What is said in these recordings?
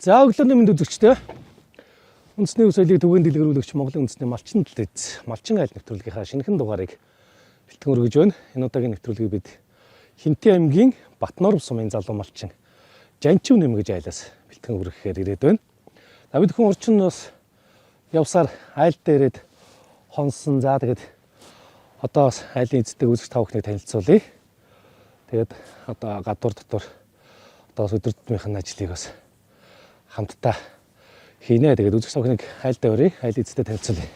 За өглөөний мэнд үзэгчдээ. Үндэсний өв соёлыг түгээн дэлгэрүүлэгч Монголын үндэсний малчин дэлгэц, малчин айл нэвтрүүлгийнхаа шинэхэн дугаарыг бэлтгэн өргөж байна. Энэ удаагийн нэвтрүүлгийг бид Хинтээ аймгийн Батноров сумын залуу малчин Жанчив нэм гэж айлаас бэлтгэн өргөхээр ирээд байна. За бид хүн урчин бас явсаар айл дээр ирээд хонсон. За тэгээд одоо бас айлын эзэдтэй үзэгч та бүхнийг танилцуулъя. Тэгээд одоо гадуур дотор одоо бас өдөр тутмынх нь ажлыг бас хамтдаа хийнэ. Тэгээд үзэгч та бүхнийг айлдаа өрье. Айл эзэдтэй танилцуулъя.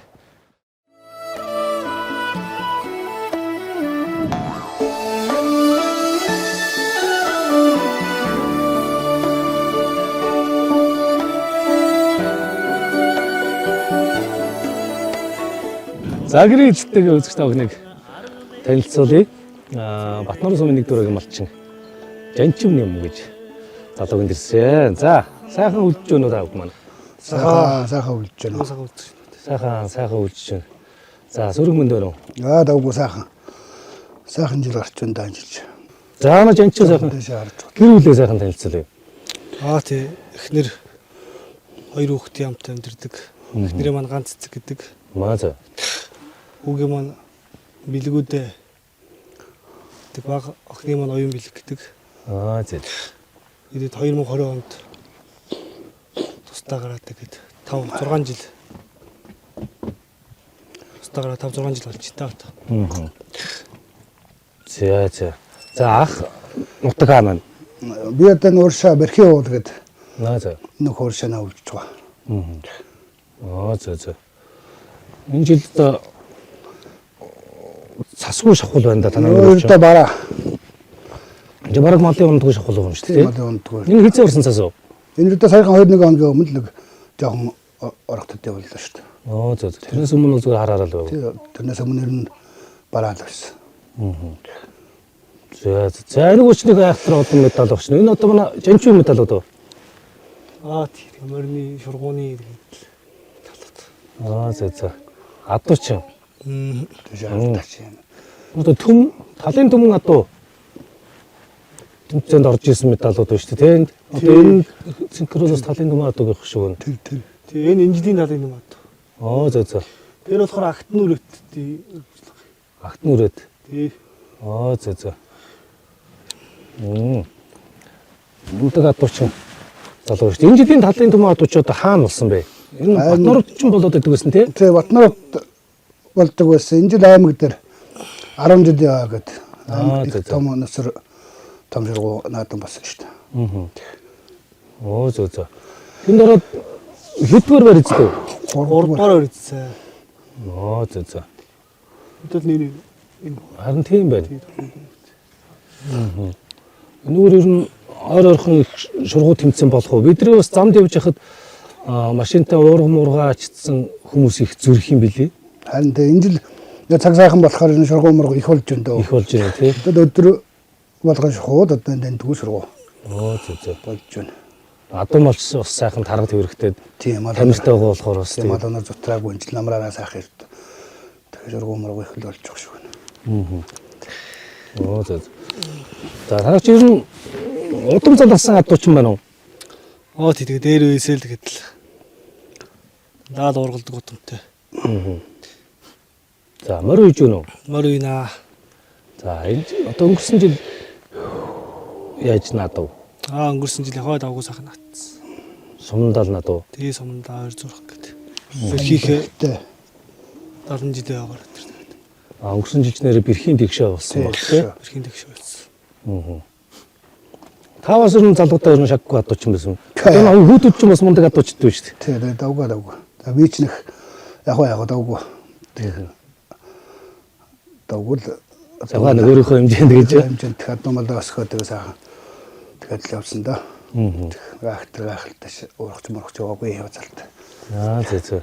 За гэрийн эзэдтэйгээ үзэгч та бүхнийг танилцуулъя. Аа Батнорын сумын нэг дөрөгийн малчин Жанчив нэм гэж залууг нь ирсэн. За сайхан үлдэж байна уу та бүхэн маань? Сайхан сайхан үлдэж байна. Сайхан үлдэж. Сайхан сайхан үлдэж байна. За сөрөг мөнд байна уу? Аа давгүй сайхан. Сайхан жил гарч байна даа жилж. За на Жанчив сайхан Дэшээ харж байна. гэр бүлээ сайхан танилцуулъя. Аа тий. Эхнэр хоёр хүүхдийн хамт амьдардаг. Эхнэрээ маань ганц цэцэг гэдэг. Маа за. Хүүгээ маань бэлгүүдээ гэдэг баг охины маань оюун бэлэг гэдэг. Аа зэ. Ирээд 2020 онд тусдаа гараад тэгээд 5 6 жил тусдаа гараад 5 6 жил болж та одоо. Аа. За за. За ах нутаг хаана байна? Би одоо энэ уршаа бэрхий уул гээд Наа за. нөх уршаа на үлдэж байгаа. Аа зэ зэ. Энэ жил одоо цасгүй шахуул байна да танаа Өөр өөр. дэ бараа. Энд бараг малын ундгүй шахуул байгаа юм шүү дээ. Малын ундгүй. Энэ хизээ урсан цас уу? Энэ рүү саяхан 21 хоногийн өмнө л нэг жоохон орох төдий боллоо шүү дээ. Оо зөө зөө. Тэрнээс өмнө зүгээр хараараа л байв. Тий, тэрнээс өмнө ер нь бараа л байсан. За за. За энэ хүчнийг айхтар олон медаль багш. Энэ одоо манай жанчуу медаль уу? Аа тий. Морины шургууны тэгээд талууд. Аа зөө зөө. Адуу чи. Дэшээ харж байна. Одоо төм талын төмөн адуу тэмцээнд орж исэн медалууд байна шүү дээ. Тэнд одоо энэ синхронос талын төмөн адуу гэх шиг байна. Тэр тэр. Тий энэ энэ жилийн талын юм аа. Оо зөө зөө. Тэр болохоор агт нүрэт тий. Агт нүрээд. Тий. Аа зөө зөө. Мм. Мундаг адуу чи залуу шүү дээ. Энэ жилийн талын төмөн адуу чи одоо хаана болсон бэ? Энэ Батнорд ч болоод байдаг байсан тий? Тий, Батнорт болдог байсан. Энэ жил аймаг дээр 10 жил яваа гээд Аа, аймаг зөө, зөө. том өнөсөр том шургуу наадам болсон шүү дээ. Аа. Оо зөө зөө. Тэнд ороод хэддүгээр байр эздэг? 3 дугаар өрцсөн. Оо зөө зөө. Бид бол нэр энэ Харин тийм байна. Аа. Энүүгээр ер нь ойр ойрхон их шургуу тэмцээн болох уу? Бидний бас замд явж хахад аа, машинтай уурга муурга ачтсан хүмүүс их зүрх юм билий. Харин тэ энэ жил яг цаг сайхан болохоор энэ шургуу мургу их болж байна дөө. Их болж байна тий. Одоо өдөр болгон шухууд одоо энэ дэнтгүү шургуу Оо зөө зөө. болж байна. Адуу малч бас сайхан тарга тэрхтэд Тийм мал тамиртай байгаа болохоор бас тийм тийм. малоноор зутраагүй энэ жил намраараа сайхан ирд. Тэгэхээр шургуу мургу их л болж байгаа шүү байна. Оо зөө. зөө. За танаа чи ер нь удам залгасан адуу ч юм байна уу? Аа тий тэгээ дээр үесэл тэгээд л даал уургалдаг утамтай. За морь үйж гэнэ үү? Морь уйнаа. За энэ одоо өнгөрсөн жил яаж наадав? Аа өнгөрсөн жил хойд авгуу сайхан наатсан. Сумдал наадав. Тэгээ сумдаа ойр зурх гэдэг. Бэрхийхээ Тэ. 70 жилийн яваар тэр тэгээд А өнгөрсөн жил ч нэрээ бэрхийн тэгшээ болсон баг тий. бэрхийн тэгш болсон. Аа. Та бас ер нь залуудаа ер нь шаггүй адуу ч юм байсан. Одоо нэг хүүхдүүд ч бас мундаг адуучд байна шүү дээ. Тэ тэ давгүй давгүй. За би ч нэх яг яг давгүй. Давгүй л За нэг өөрийнхөө хэмжээнд гэж. хэмжээнд тэг адуу малаа өсгөө тэгээ сайхан тэгээд л явсан да. Аа. Гахтар гахалтай уурах ч мурах ч яваагүй явцалт. Аа зөө зөө.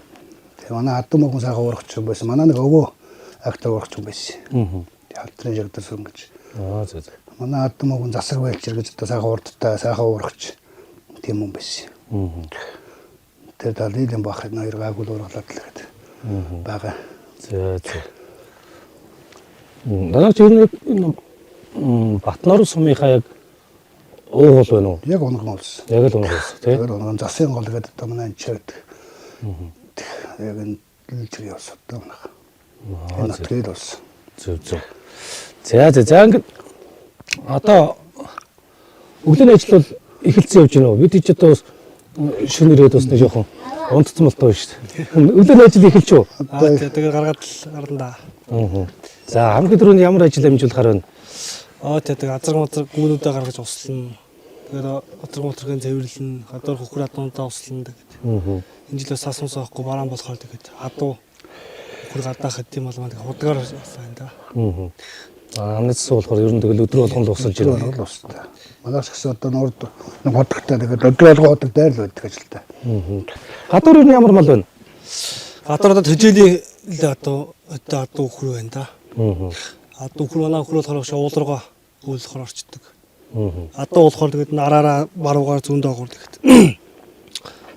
Тэгээ манай адуу мөгөн сайхан уурах ч юм байсан. Манай нэг өвөө актер уурах ч юм байсан. Аа. Халтрын жигдэр сүн гэж. Аа зөө зөө. Манай адуу мөгөн засаг байлчир гэж одоо сайхан урдтай сайхан уурахч тийм юм байсан. Аа. Тэр далилын бахад хоёр гайгүй уургалаад л гэдэг байгаа. Зөө зөө. Манай ч ер нь яг энэ Батнор сумынхаа яг Уугуул байна уу? Яг унган улс. Яг л унган улс тий. Яг унган засын гол гэдэг одоо манай энэ гэдэг. Яг энэ лжирийн улс одоо манайх. Энэ нутгийн улс. Зөв зөв. За за за ингээд одоо өглөөний ажил бол эхэлсэн явж байна уу? Бид ч одоо бас шөнө ирээд бас нэг жоохон унтцсан болтой байна шүү дээ. Өглөөний ажил эхэлч үү? Аа тий, тэгээ гаргаад л гарна да. Аа. За хамгийн түрүүнд ямар ажил амжуулахаар байна? Аа тий, тэгээ азар мазар гүүнүүдээ гаргаж услана. Тэгээд азар мазрын цэвэрлэн, гадуур хөхөр адуунтаа услана тэгээд. Аа. Энэ жил бас асуун соохгүй бараан болохоор тэгээд адуу хөхөр гадаах хэт юм бол маань тэгээд худгаар болсон юм да. Аа. Аа амнаас болохоор ер нь тэгэл өдөр болгон л усалж Өдөр байна. болгол устай. Манайх ч гэсэн одоо нурд нэг худагтай тэгээд өдөр болгон худаг дайр л байдаг ажилтай. Аа. Гадуур ер нь ямар мал байна? Гадуур одоо төжөөлийн л адуу одоо адуу хөхөр байна да. Аа. Адуу хөхөр манай хөхөр болохоор уул руугаа үүлэхөр орчдөг. Аа. Адуу болохоор тэгээд нараараа баруугаар зүүн доогуур тэгээд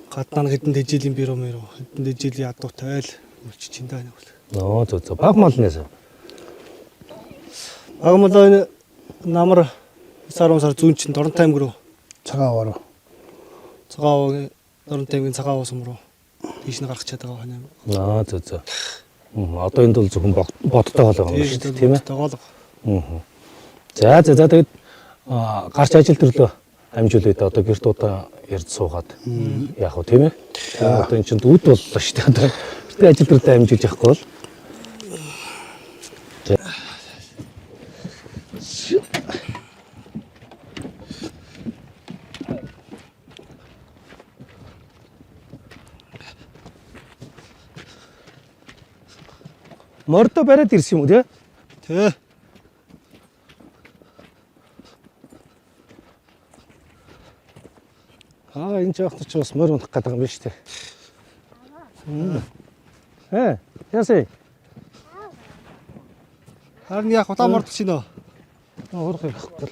гаднаа нь хэдэн тэжээлийн бирүү мэрүү хэдэн тэжээлийн адуутай л үлчиж ин даа нэг үл. Нөө зөв зөв. Баг мал нээс. Баг мал энэ намар 9 сар зүүн чинь Дорнот аймаг руу Цагаан аваар. Цагаан Дорнот аймгийн Цагаан уусан руу тийш нь гарах чад байгаа хань. Аа зөв зөв. Аа одоо энд бол зөвхөн бодтой гол байгаа юм шүү дээ, тийм ээ? Тоогоол. Аа. За за за тэгээд аа, гарч ажил төрлөө амжуулъя да. Одоо гэрт удаа ярьж суугаад яах вэ, тийм ээ? Тэгээ одоо эн чинь үд боллоо шүү дээ. Одоо гэртээ ажил төрлөө амжуулж явахгүй бол. За. Мордо бариад ирсэн юм уу, тий? Тэ. Аа энэ жоох ч бас морь унах гэдэг юм биш үү? Ээ, ясэ. Харин яг улаан морд чинь нөө. Уурах явахгүй.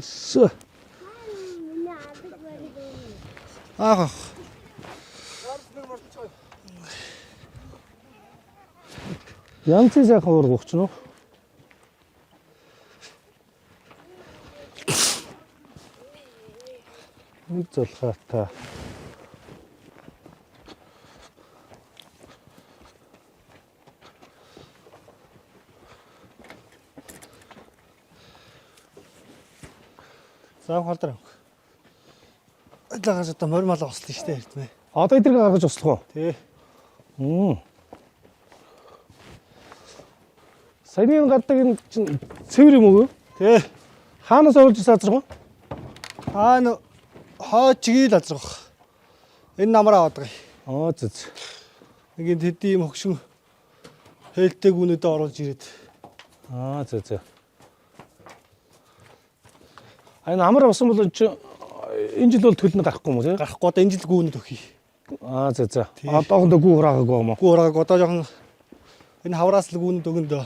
Сэ. Аах ах. Янзын сайхан уурга өгч нөө. Нэг зулгаатай. За халдар авах. Ажлагаас одоо морь мал ослоо шүү дээ эрдмэ. Одоо эднийг гаргаж услах уу? Тэ. Мм. Саяны энэ гардаг энэ чинь цэвэр юм уу? Тэ. Хаанаас оруулж ирсэн азарга? Аа нөө хоо чигийг л азрах. Энэ намраа аваад байгаа. Аа зү зү. Нэг энэ тэдний юм хөгшин хээлтэй гүнөдөө оруулж ирээд. Аа зү зү. А энэ амар авсан бол энэ чинь энэ жил бол төлнө гарахгүй юм уу тий? Гарахгүй одоо энэ жил гүнөд өгье. Аа зү зү. Одоохондоо гүү хураагаагүй юм уу? Гүү урааг одоо жоохон энэ хавраас л гүнөд өгөн дөө.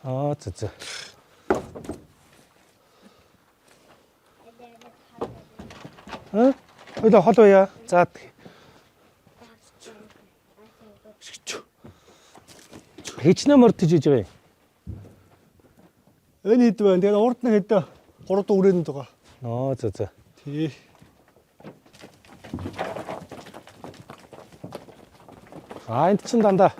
Аа зү зү. Аа? Ойлоо хол уяа. За. Хичнээн морд тижиж байгаа юм. Энэ хэд байна. Тэгээд урд нь хэд 3 дуу үрээнд байгаа. Аа зү зү. Тий. Аа энд чинь дандаа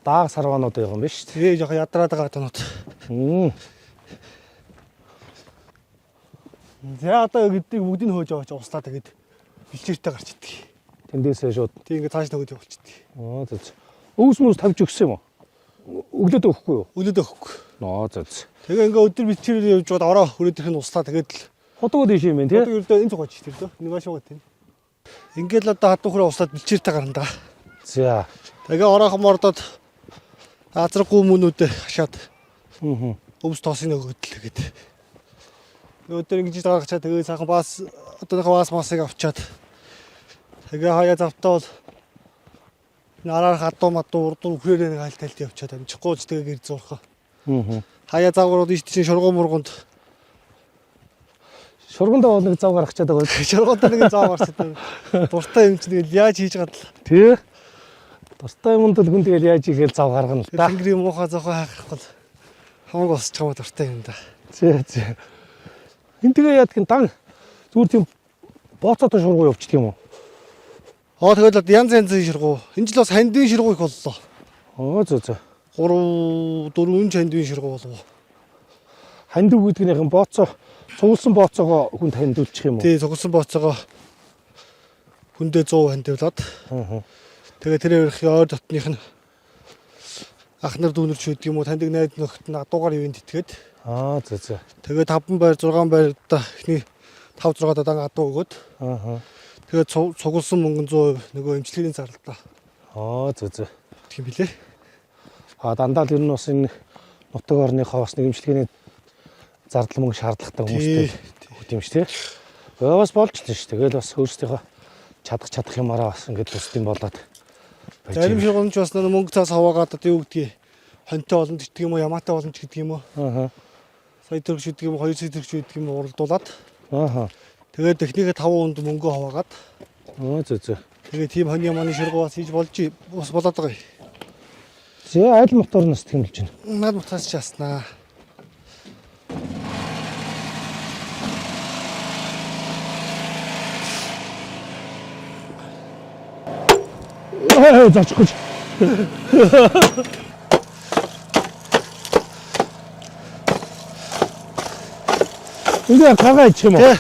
дааг сарваанууд байгаа юм биш үү? Тий жоохон ядраад байгаа тонууд. Мм. За одоо гэдгийг бүгдийг нь хөөж аваач услаа тэгээд бэлчээртэй гарч идэх. Тэндээсээ шууд. Тий ингээд цааш нөгөөд явуулчихдаг. Аа зү зү. Өвс мөс тавьж өгсөн юм уу? Өглөөд өгөхгүй юу? Өлөөд өгөхгүй. Аа зү зү. Тэгээ ингээ өдөр бэлчээрээ явж байгаад ороо хүрээд ирэх нь услаа тэгээд л Худуу дийш юм байна тий? одоо ердөө энэ цугаач тэр дөө. Нэг маш угаад тийм. Ингээд л одоо хадуу хүрээ услаад бэлчээртэй гарна да. За. Тэгээ ороохон мордод азаргүй хүмүүнүүдээ хашаад Аа. өвс тоосыг өгөөд л тэгээд. Өдөр ингэж гаргачаа тэгээ сайхан бас одоохоо бас масыг авчаад тэгээ хаяа завтаа бол нараар хадуу мадуу урдуур үхрээрээ нэг айл тайлт явчаад амжихгүй ч тэгээ гэр зурхаа. Аа. Хаяа завгрууд ийш тийш шургуу мургунд Шургандаа бол нэг зав гаргах чаддаг байна. шургуудаа нэг зав гарчаад дуртай юм чинь тэгэл яаж хийж гадал Тий. Дуртай юмд л хүн тэгэл яаж игээл зав гаргана л да. тэнгэрийн муухай зохион хайхрахгүй л. Хамаагүй босч байгаа дуртай юм да. Зэ зэ. Энэ тэгээ яадаг нь дан зүгээр тийм бооцоотой шургуу явчихдаг юм уу? Аа тэгэл одоо янз янзын ширгүү. Энэ жил бас хандвийн ширгүү их боллоо. Оо зөө зөө. 3 4 хандвийн ширгүү болов. Хандив гэдэг нь яг бооцоо цугласан бооцоогоо хүнд хандивуулчих юм уу? Тий, цугласан бооцоогоо хүндээ 100 хандивлаад. Аа. Тэгээ тэр өрхийн ойр дотных нь ах нар дүүнер ч гэдэг юм уу таньдаг найз нөхдөд нь адуугаар ивент итгээд. Аа зөө зөө. Тэгээ 5 байр 6 байр одоо эхний 5 6 дан адуу өгөөд. Аа. Тэгээ цугласан мөнгө 100% нөгөө эмчилгээний зарлалтаа. Аа зөө зөө. Тийм билээ. А дандаа л ер нь бас энэ нутаг орныхоо бас нэг эмчилгээний зардал мөнгө шаардлагатай хүмүүстэй өгд юм шүү тий. Бас болж тийм шүү. Тэгэл бас өөрсдийнхөө чадах юмараа бас ингээд бусдын болоод байж. Зарим ширгуунч бас нэг мөнгө цаас хаваагаад одоо юу гэдгийг хонтой боломж гэдэг юм уу, ямаатай боломж гэдэг юм уу? Аа. Сая төгрөг гэдэг юм уу, 2 сая төгрөг гэдэг юм уу уралдуулаад. Аа. Тэгээд эхнийхээ 5 хүнд мөнгө хаваагаад. Оо зөө зөө. Тэгээ тийм хонь ямааны ширгуу бас хийж болж бас болоод байгаа юм. Зэ айл мотор нас тийм болж байна. Наад мотоос часнаа. Ээ зочих гэж. Ингээ гагаа ичих юм уу? Тэ.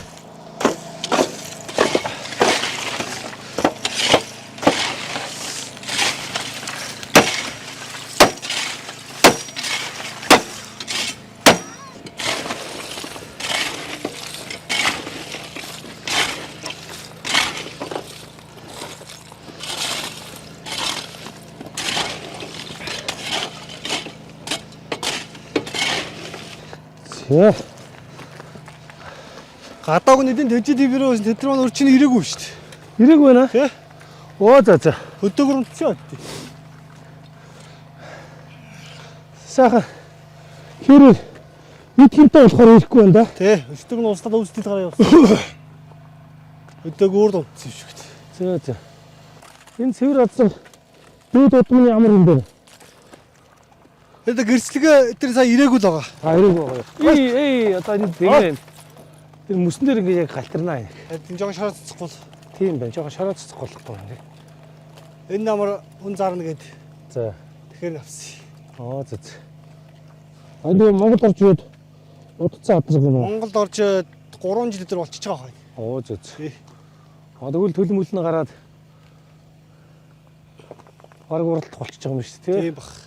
Зэ. Гадааг нэгэн тэжид бирөө тэд нар маань өрчин ирээгүй шүү дээ. Ирээгүй байна. Тэ. Оо за за. Хөдөөгөр унтсан бат. Сайхан хэрэг бид хинтээ болохоор ирэхгүй байна да. Тэ. Өчтөг нь устдад өвсдөл гараа явсан. Хөдөөгөр л унтсан юм шиг дээ. Зөө зөө. Энэ цэвэр азар дүүд удмын ямар юм бэ? Тэгээд гэрчлэгээ тэр сая ирээгүй л байгаа. А ирээгүй байгаа. Эй эй одоо энэ дэгэн. Тэр мөсөн дээр ингээ яг галтарнаа юм. Энэ жоохон шороо цэцэхгүй л. Тийм байна. Жоохон шороо цэцэх болохгүй байна. Энэ намар хүн зарна гэд. За. Тэгэхээр авсан. Аа зөө. Аа тэгээ Монгол орж ирээд удацсан адраг юм уу? Монголд орж 3 жил өдөр болчихж байгаа байна. Оо зөө зөө. Аа тэгвэл төлөв мөлнө гараад бараг уралдах болчихж байгаа юм шүү дээ. Тийм бах.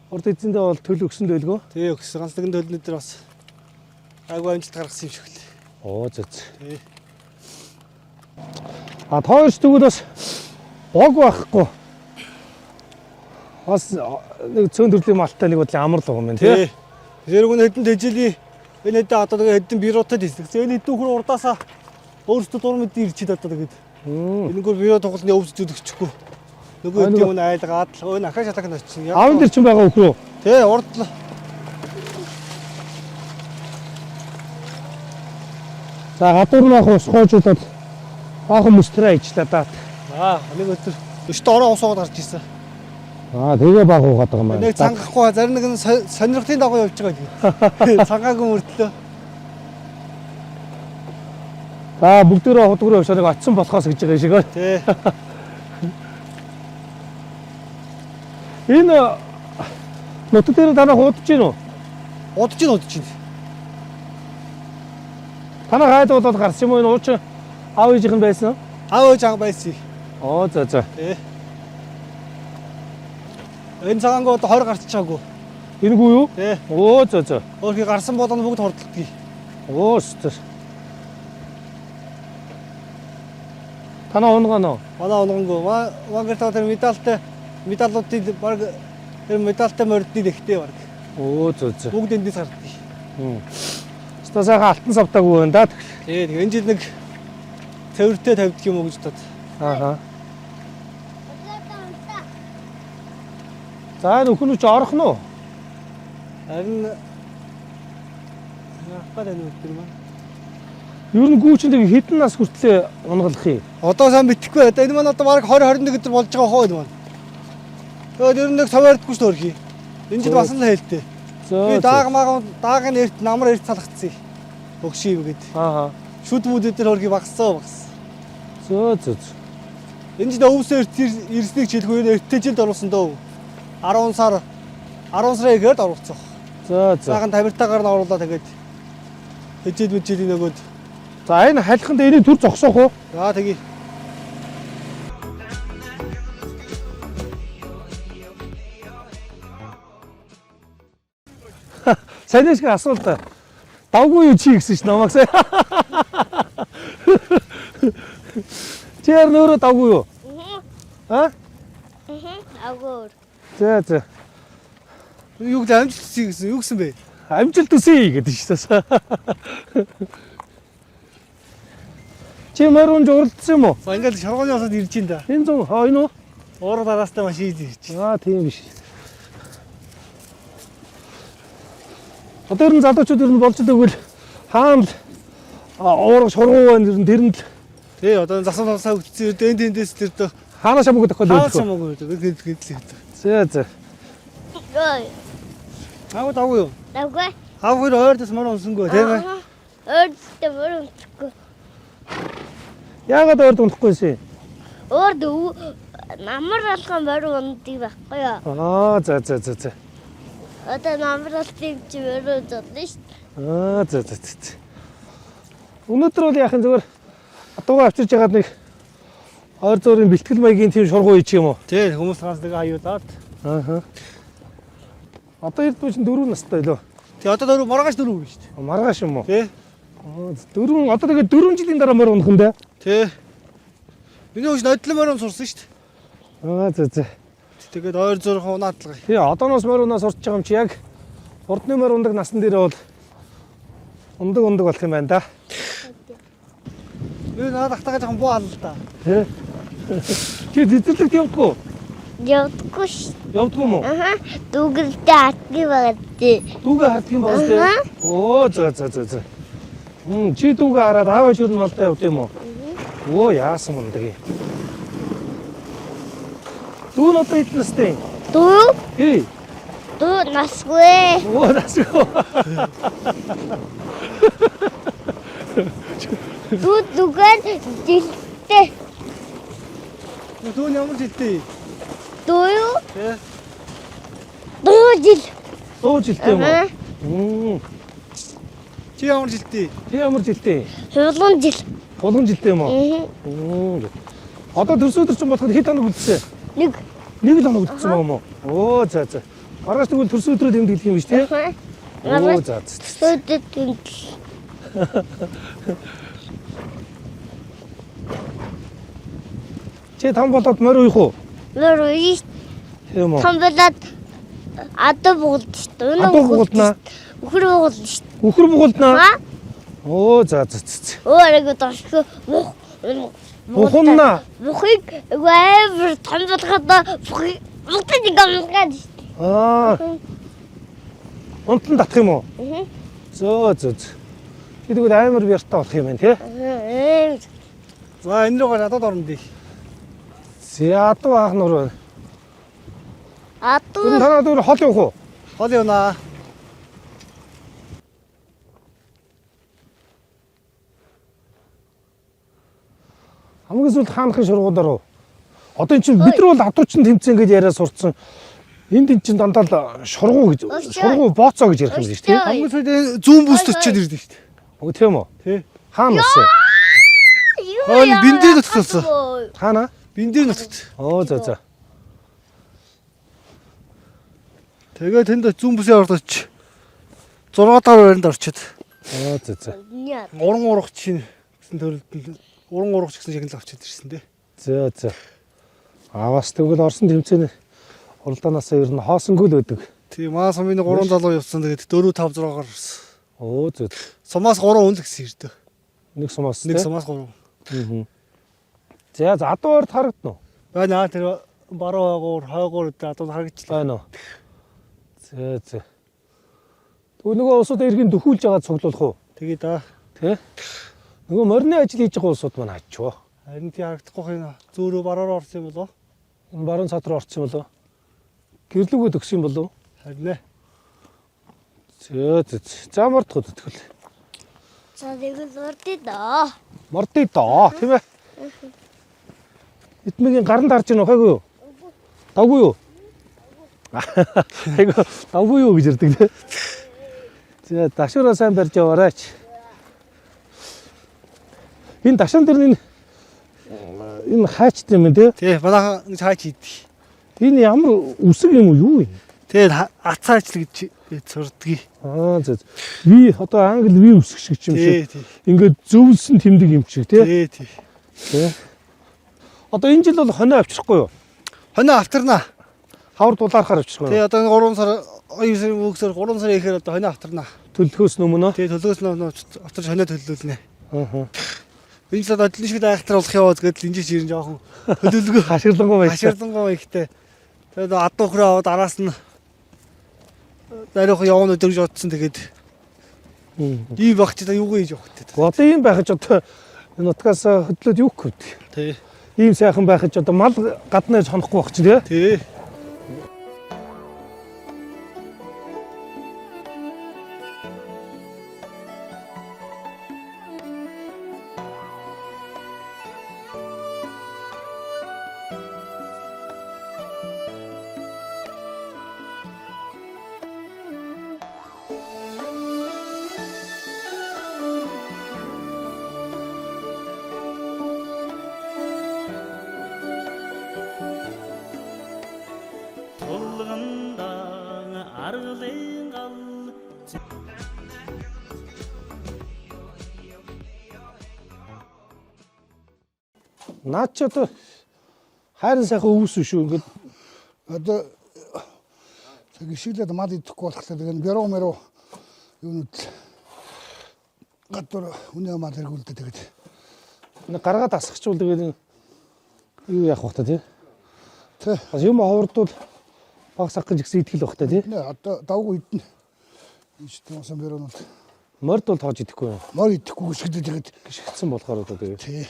Урд эзэндээ бол төл өгсөн дэлгөө. Тий өгсөн. Ганц нэгэн төлнө дээр бас айгүй амжилт гаргасан юм шиг л. Оо зөө зөө. Тий. А тойрч тэгвэл бас бог байхгүй. Бас нэг цөөн төрлийн малтай нэг бодлын амар л байгаа юм байна тий. Зэрэг нь хэдэн тэжээлийн энэ хэдэн одоо тэгээ хэдэн бируутай хийсэн. Энэ хэдэн хөр урдаасаа өөрсдөө дур мэдээ ирчээд одоо тэгээд энэгээр бируу тоглолны өвс зүдэгчихгүй. Нөгөө хэдэн юм айлгаад л өө ахаа шалах нь очив. Аавн дээр ч байгаа өхрөө. Тий урд л За гадуур нь ах ус хойжуулаад баахан мөстрээ ижлээ даа. Аа нэг өдөр өчтө ороо ус уугаад гарч ирсэн. Аа тэгээ баг уугаад байгаа юм байна. Нэг цангахгүй зарим нэг нь сонирхлын дагуу явж байгаа гэдэг. Цангаагүй мөртлөө. За бүгдээрээ худгруу явшаа нэг очисон болохоос гэж байгаа юм шиг байна. Тий. Энэ нутаг дээр танах удаж гин үү? Удаж гин удаж гин. Танах хайд болоод гарсан юм уу энэ уучин аав ээжийнх нь байсан уу? Аав ээж анх байсан. Оо за за. Тий. Энэ цагаангүй одоо 20 гарч чаагүй. Энэгүй юу? Тий. Оо за за. Өөрхий гарсан болгоно бүгд хордолдгийг. Оо өстөр. Танаа унгано. Манай унгонгүй. Маа гэр тэр медальтай медаллуудыг баг тэр медальтай мордны дэхтэй баг. Оо зөө зөө. Бүгд эндээс гардгийг. Өстө сайхан алтан савтаагүй байна да. Тий, тэгээ энэ жил нэг цэвэртэй тавьдаг юм уу гэж бодод. Ааха. За энэ өхөн үч орох нь уу? Харин яах гээд байна өдөр маань. Ер нь гүүчин тэг хэдэн нас хүртлээ унгалах юм? Одоо сайн мэдэхгүй. Одоо энэ маань одоо баг 20 21 өдөр болж байгаа хоо энэ маань. Тэгээд ер нь нэг совьярдаггүй шүү дээ. Энэ жил бас л хээлтэй. Зөө. Би дааг маг даагийн эрт намар эрт салгацсан. Өгшин юм гээд. Аа. Шүд мүд дээр хөрಗಿ багассан багас. Зөө зөө. зөө. Энэ жил өвсөө эрт ирснийг жилгүй энэ эрттэй жилд оруулсан дөө. 10 сар 10 сарын ихээр оруулсан. Зөө зөө. Сайхан тамиртаагаар нь оруулаад тэгээд хижил мэжилийн нөгөөд. За энэ халиханд энийг түр зогсоох уу? За тэгье. Сайн шиг асуулт. Давгүй юу чи гэсэн чинь намайг сая. Чи яар нөрөө давгүй юу? Аа? Агуур. За за. Юу гэж амжилт хүсье гэсэн юу гэсэн бэ? Амжилт хүсье гэдэг чинь тас. Чи морь унж уралдсан юм уу? За ингээл шоргооны усад ирж ин да. Энэ зүүн хоо энэ үү? Уурга дараастай маш ийз ирж. Аа тийм биш. Одоо ер нь залуучууд ер нь болж өгвөл хаана л уурга шургуу байна ер нь тэр нь л Тий одоо засан тусаа өгдсөн энэ тэндээс тэр дөө хаана шамгүй тохиол хаа өгөх. самаагүй гэдэг гэдэг л. Зэ зэ. Ой. Аав давгүй юу? Давгүй. Аав хоёр ойр дэс мөр унсангүй тийм ээ. Өөртөө мөр унтахгүй. Яагаад ойрд унахгүй юм? Өөрд намар алхан мөр унтдаг байхгүй юу? Аа за за за за. Одоо намар алсан юм чи мөр унтдаг шүү дээ. Аа за за за. Өнөөдөр бол яахын зүгээр адуугаа авчирж ягаад нэг ойр зуурын бэлтгэл маягийн тийм шургуу хийчих юм уу? Тий хүмүүс ганц нэг аюулаад. Аа. Одоо эрд чинь 4 настай лөө. Тий одоо дөрөв маргааш дөрөв шүү дээ. Маргааш юм уу? Тий. Дөрвөн одоо тэгээд 4 жилийн дараа морь унах юм да. Тий. Миний хөвч нодлон морь сурсан шүү дээ. Аа зэ зэ. Тэгээд ойр зурх унаадлага. Тий одооноос морь унаа сурч байгаа юм чи яг хурдны морь ундаг насан дээр бол ундаг ундаг болох юм байна да. Би надад ахтайгаа жоохон буу алла та. Тий. Чи цэцэрлэгт явдггүй? Явдаггүй шүү. Явдггүй юм уу? Аха. Дүүгэлдээ хатны байгаа тий. Дүүгээ харддаг юм байна тий. Оо зэ зэ зэ зэ. Чи дүүгээ хараад аав ээж нь малтай явд юм уу? Өө яасан мундаг юм. Дүү нь одоо хэдэн настай юм? Дүү? Тий. Дүү насгүй. Өө насгүй. Дүү зүгээр жилтэй. Дүү нь ямар жилтэй? Дүү юу? Тий. Дүү жил. Дүү жилтэй юм уу? Чи ямар жилтэй? Чи ямар жилтэй? Хулган жил. Хулган жилтэй юм уу? Одоо төрсөн өдөр чинь болоход хэд хоног үлдсэн? Нэг. Нэг л хоног үлдсэн байгаа юм уу? Оо за за. Маргааш тэгвэл төрсөн өдрөө тэмдэглэх юм биш тий? Оо за за. Өдөр тэмдэглэл. Чи том болоод морь уях уу? Морь уя. Тийм үү? Том болоод адуу бугуулж шүү дээ. Адуу бугуулна. Үхэр бугуулна шүү дээ. Үхэр бугуулна. Оо за за за. Өөр айгу дошгүй мух Бухунна. Мухыг амар том болгоход мухыг мухыг ингээ мухаад шүү дээ. Аа. Унтан татах юм уу? Аа. Зөө зөө зөө. Чи тэгвэл амар бяртаа болох юм байна тий? Аа. За энэ рүүгээр адууд орно дээ. За адуу хаах нур байна. Адуу. Тэр танаа дүүр хол явах уу? Хол явнаа. Хамгийн сүүлд хаанахын шургуудаар уу? Одоо эн чинь бид нар бол адуучин тэмцээн гэж яриа сурцсан. Энд эн чинь дандаа л шургуу гэж шургуу бооцоо гэж ярих юм биш тий? Хамгийн сүүлд зүүн бүст очиод ирдэ шүү дээ. Үгүй тийм үү? Тий. Хаана усан? Хоол бин дээр нутгтсан. Хаана? Бин дээр нутгт. Оо за за. Тэгээ тэнд зүүн бүсийн орд очиж 6 дахь байранд орчод. Оо за за. Уран урагч чинь гэсэн төрөлд уран урагч гэсэн шагнал авчиад ирсэн дээ. За за. Аваас тэгвэл Орсон тэмцээний уралдаанаас ер нь хоосонгүй л байдаг. Тийм аа сумын 3 залуу явсан. Тэгээд 4 5 6-аар орсон. Оо зөв. Сумаас 3 үн л гэсэн ирдэ. Нэг сумаас Нэг сумаас 3. Аа. За за адуу орд харагдана уу? Байна аа тэр баруун хойгуур хойгуур гэдэг адуу харагчлаа. Байна уу? За за. Тэгвэл нөгөө улсууд эргэн дөхүүлж байгаа цуглуулах уу? Тэгээ да. Тэ? Нөгөө морины ажил хийж байгаа улсууд маань ачуу. Харин тий харагдахгүй юм. Зөөрөө баруур орсон юм болоо? Энэ баруун цаад руу орсон юм болоо? Гэрлүүгөө төгсөн юм болов? Харин ээ. Зөө зөө. За мордох тэгвэл. За тэгвэл урдээ доо. Мордъё доо, тийм ээ. Эдмэгийн гаранд харж гин ухаагүй юу? Давгүй юу? Айгу давгүй юу гэж ирдэг те. За дашуураа сайн барьж яваарайч. Энэ дашаан дээр энэ энэ хайчт юм те. Тий, манайхан ингэж хайч хийдэг. Энэ ямар үсэг юм уу юу юм? Тэгээд ацаач л гэж сурдгийг. Аа зөө. Ви одоо англи ви үсэг шиг юм Тий, шиг. тий. Ингээд зөвлөсөн тэмдэг юм шиг те. Тий, тий. Тэ. Одоо энэ жил бол хонио авчрахгүй юу? Хонио автарнаа. Хавар дулаархаар авчрахгүй Тий, юу? одоо 3 сар 2 сарын мөөгсөр 3 сар ихээр одоо хонио автарнаа. Төлөхөөс өмнө. Тий, төлөөс нөө автарч хонио төлөөлнө. Аа. Энэ жил одоо адлын шиг айхтар болох яваа гэдэл энэ жил ирэн жоохон төлөвлөгөө Хаширлангуй байж. хаширлангуй ихтэй. Тэгээд адуу хөрөө аваад араас нь даруйхан явна өдөр гэж бодсон. Тэгээд ийм баг чи та юугүй хийж явах гэдэг. Одоо ийм байхаж одоо нутгаас хөдлөөд юу гэх вэ? Тий. Ийм сайхан байхаж одоо мал гаднаа хонохгүй байх чинь тий. Тий. Тулганда аргалын гал Наад чи одоо хайрын сайхан өвс шүү ингээд Одоо тэг гişиглээд мал идэхгүй болохоор тэгээ бяруу мэрүү юунууд гадуур үнэ мал эргүүлдэг тэгээд нэг гаргаад асахчвал тэгээд энэ юу яах вэ та тий? Тэ. Бас юм ховордвол баг сах гэж ихсэн итгэл байх та тий. Нэ одоо давгүй идэнэ. Энэ ч туусан бяруунууд Морд бол тоож идэхгүй юм. мор идэхгүй гişиглээд тэгээд Гიშгдсэн болохоор одоо тэгээд. тий.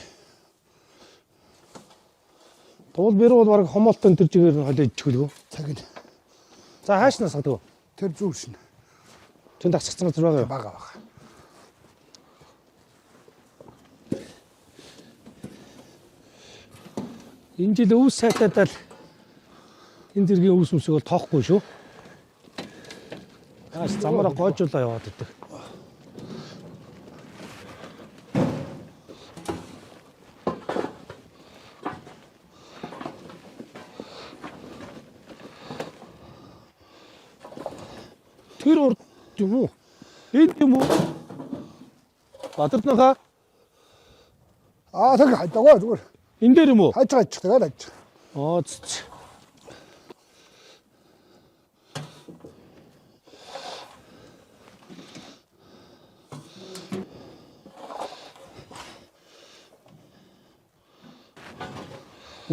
Туул бэрүү бол баг хомоолтой энэ төр жигээр нь холио идчихвэлгүй. Цаг нь За хааш нас асгадаг вэ? тэр зүүр шин Тэнд асгацсан газар байгаа юу? бага бага. Энэ жил өвс сайтайдаа л энэ зэргийн өвс өмсөг бол тоохгүй шүү. Ааш замаараа гоожуулаа яваад идэг. Тэр урд юм уу? Энэ юм уу? Бадарнахаа Аа тэг хайдгаа зүгээр энэ дээр юм уу? хайж хайж тэгээд хайж. Аа цэц.